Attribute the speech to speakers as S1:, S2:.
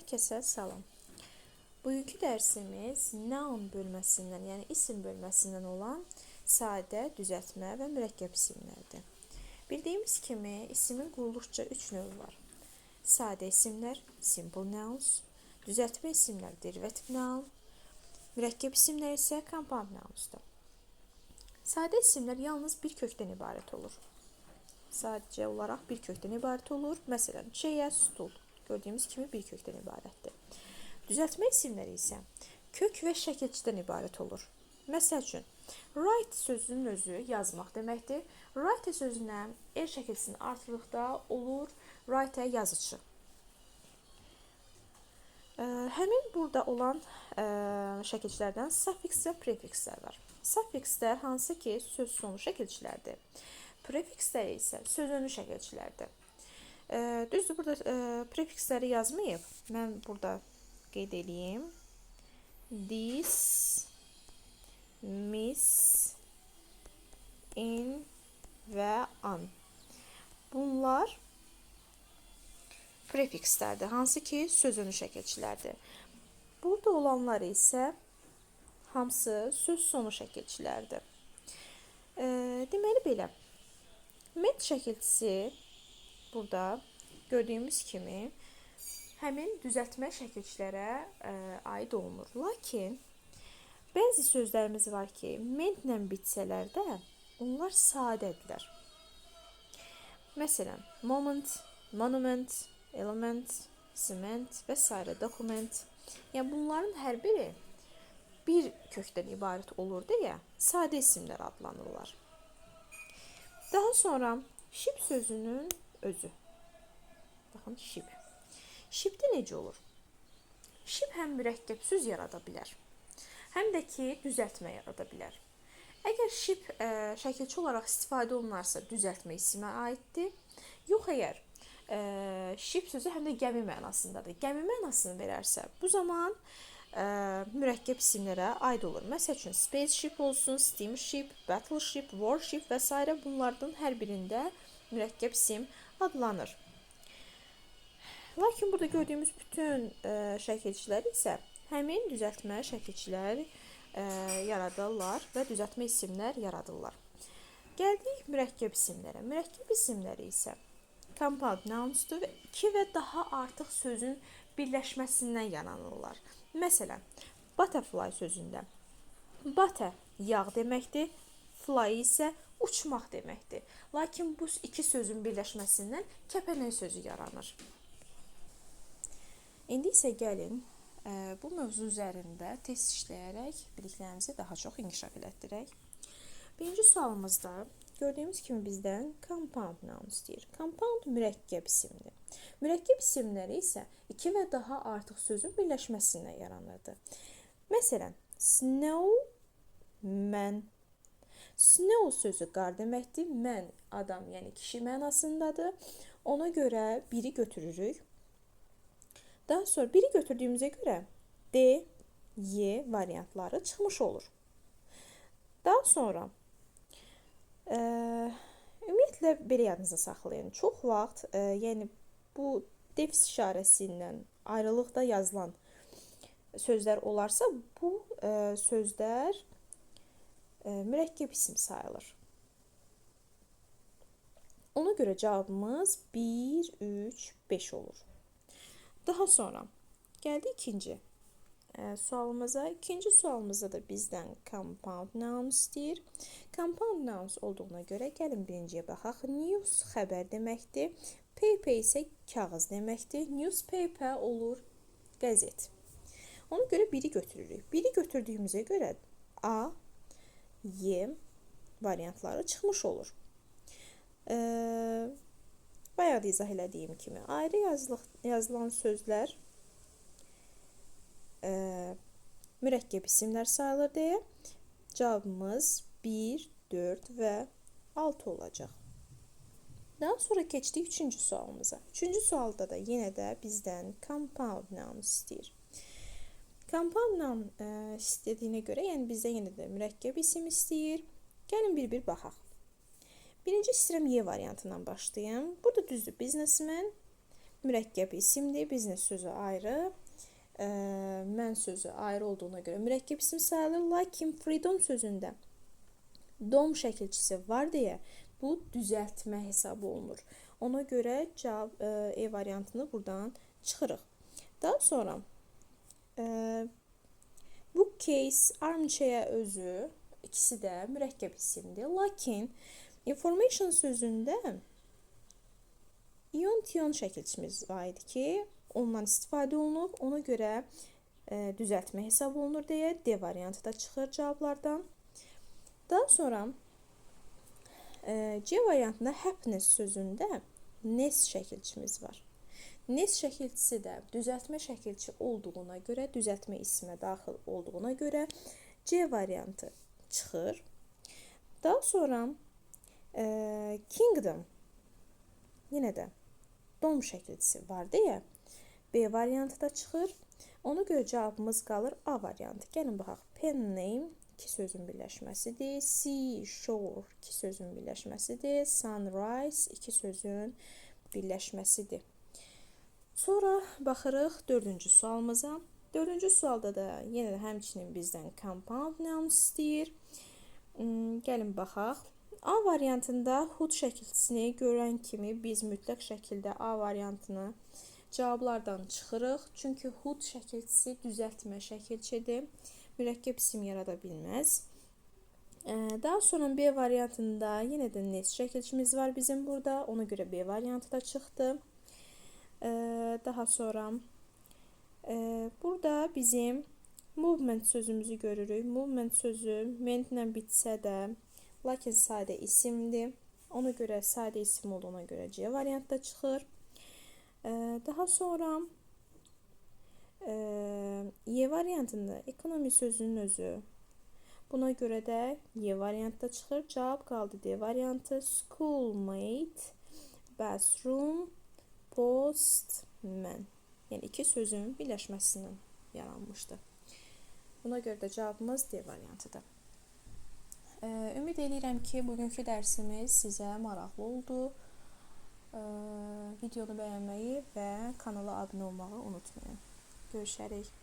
S1: Hər kəsə salam. Bugünkü dərsimiz noun bölməsindən, yəni isim bölməsindən olan sadə, düzəltmə və mürəkkəb isimlərdir. Bildiyimiz kimi isimin quruluşca 3 növü var. Sadə isimlər, simple nouns, düzəltmə isimlər, derivative noun, mürəkkəb isimlər isə compound nounsdur. Sadə isimlər yalnız bir kökdən ibarət olur. Sadəcə olaraq bir kökdən ibarət olur. Məsələn, chair, stool. Gördüyümüz kimi bir kökdən ibarətdir. Düzəltmə isimləri isə kök və şəkilçidən ibarət olur. Məsəl üçün, write sözünün özü yazmaq deməkdir. Write sözünə er şəkilçisini artırdıqda olur writer, yazıçı. Həmin burada olan şəkilçilərdən suffix və prefikslər var. Suffikslər hansı ki söz sonu şəkilçilərdir. Prefikslər isə söz önü şəkilçilərdir. Düzdür, burada prefiksləri yazmayıb. Mən burada qeyd eləyim. Dis, mis, in və un. Bunlar prefikslərdir, hansı ki söz önü şəkilçilərdir. Burada olanlar isə hamısı söz sonu şəkilçilərdir. Deməli belə. Ment şəkilçisi burada gördüyümüz kimi həmin düzəltmə şəkilçilərə aid olunur. Lakin bəzi sözlərimiz var ki, mentlə bitsələr də onlar sadədirlər. Məsələn, moment, monument, element, cement və sairə, document. Yəni bunların hər biri bir kökdən ibarət olur deyə sadə isimlər adlanırlar. Daha sonra ship sözünün özü. Baxın, ship. Shipdə necə olur? Ship həm mürəkkəb söz yarada bilər, həm də ki düzəltmə yarada bilər. Əgər ship şəkilçi olaraq istifadə olunarsa, düzəltmə isimə aiddir. Yox, əgər ship sözü həm də gəmi mənasındadır. Gəmi mənasını verərsə, bu zaman mürəkkəb isimlərə aid olur. Məsəl üçün, spaceship olsun, steamship, battleship, warship və sairə, bunlardan hər birində mürəkkəb isim adlanır. Lakin burada gördüyümüz bütün şəkilçilər isə həmin düzəltmə şəkilçilər yaradırlar və düzəltmə isimlər yaradırlar. Gəldik mürəkkəb isimlərə. Mürəkkəb isimləri isə compound nounsdur və iki və daha artıq sözün birləşməsindən yaranırlar. Məsələn, butterfly sözündə butter yağ deməkdir, fly isə uçmaq deməkdir. Lakin bu iki sözün birləşməsindən kəpənək sözü yaranır. İndi isə gəlin bu mövzu üzərində test işləyərək biliklərimizi daha çox inkişaf elətdirək. Birinci sualımızda gördüyümüz kimi bizdən compound noun istəyir. Compound mürəkkəb isimdir. Mürəkkəb isimləri isə iki və daha artıq sözün birləşməsindən yaranırdı. Məsələn, snowman. Snow sözü qar deməkdir. Man adam, yəni kişi mənasındadır. Ona görə biri götürürük. Daha sonra biri götürdüyümüzə görə D, Y variantları çıxmış olur. Daha sonra ümumiyyətlə belə yadınızda saxlayın. Çox vaxt yəni bu defis işarəsi ilə ayrılıqda yazılan sözlər olarsa, bu sözlər mürəkkəb isim sayılır. Ona görə cavabımız 1, 3, 5 olur. Daha sonra gəldik ikinci sualımıza. İkinci sualımızda da bizdən compound noun istəyir. Compound nouns olduğuna görə gəlin birinciyə baxaq. News xəbər deməkdir. Paper isə kağız deməkdir. Newspaper olur qəzet. Ona görə biri götürürük. Biri götürdüyümüzə görə A, Y variantları çıxmış olur. Bayaq da izah elədiyim kimi ayrı yazılan sözlər mürəkkəb isimlər sayılır deyə cavabımız 1, 4 və 6 olacaq. Daha sonra keçdik üçüncü sualımıza. Üçüncü sualda da yenə də bizdən compound noun istəyir. Compound noun istədiyinə görə, yəni bizdən yenə də mürəkkəb isim istəyir. Gəlin bir-bir baxaq. Birinci istəyirəm Y variantından başlayım. Burada düzdür, businessman. mürəkkəb isimdir. Business sözü ayrı, man sözü ayrı olduğuna görə mürəkkəb isim sayılır. Lakin freedom sözündə dom şəkilçisi var deyə bu düzəltmə hesab olunur. Ona görə cavab E variantını buradan çıxırıq. Daha sonra bookcase, armchair özü ikisi də mürəkkəb isimdir. Lakin information sözündə ion-tion şəkilçimiz var idi ki, ondan istifadə olunub. Ona görə düzəltmə hesab olunur deyə D variantı da çıxır cavablardan. Daha sonra C variantında happiness sözündə ness şəkilçimiz var. Ness şəkilçisi də düzəltmə şəkilçi olduğuna görə, düzəltmə ismə daxil olduğuna görə C variantı çıxır. Daha sonra kingdom yenə də dom şəkilçisi var deyə B variantı da çıxır. Ona görə cavabımız qalır A variantı. Gəlin baxaq. Pen name iki sözün birləşməsidir. Seashore iki sözün birləşməsidir. Sunrise iki sözün birləşməsidir. Sonra baxırıq dördüncü sualımıza. Dördüncü sualda da yenə də həmçinin bizdən compound nouns istəyir. Gəlin baxaq. A variantında hood şəkilçisini görən kimi biz mütləq şəkildə A variantını cavablardan çıxırıq. Çünki hood şəkilçisi düzəltmə şəkilçidir. Mürəkkəb isim yarada bilməz. Daha sonra B variantında yenə də ness şəkilçimiz var bizim burada. Ona görə B variantı da çıxdı. Daha sonra burada bizim movement sözümüzü görürük. Movement sözü mentlə bitsə də, lakin sadə isimdir. Ona görə sadə isim olduğuna görə C variantı da çıxır. Daha sonra Y variantında economy sözünün özü. Buna görə də Y variantı da çıxır. Cavab qaldı D variantı. Schoolmate, bathroom, postman. Yəni iki sözün birləşməsindən yaranmışdı. Buna görə də cavabımız D variantıdır. Ümid eləyirəm ki, bugünkü dərsimiz sizə maraqlı oldu. Videonu bəyənməyi və kanala abunə olmağı unutmayın. Görüşərik.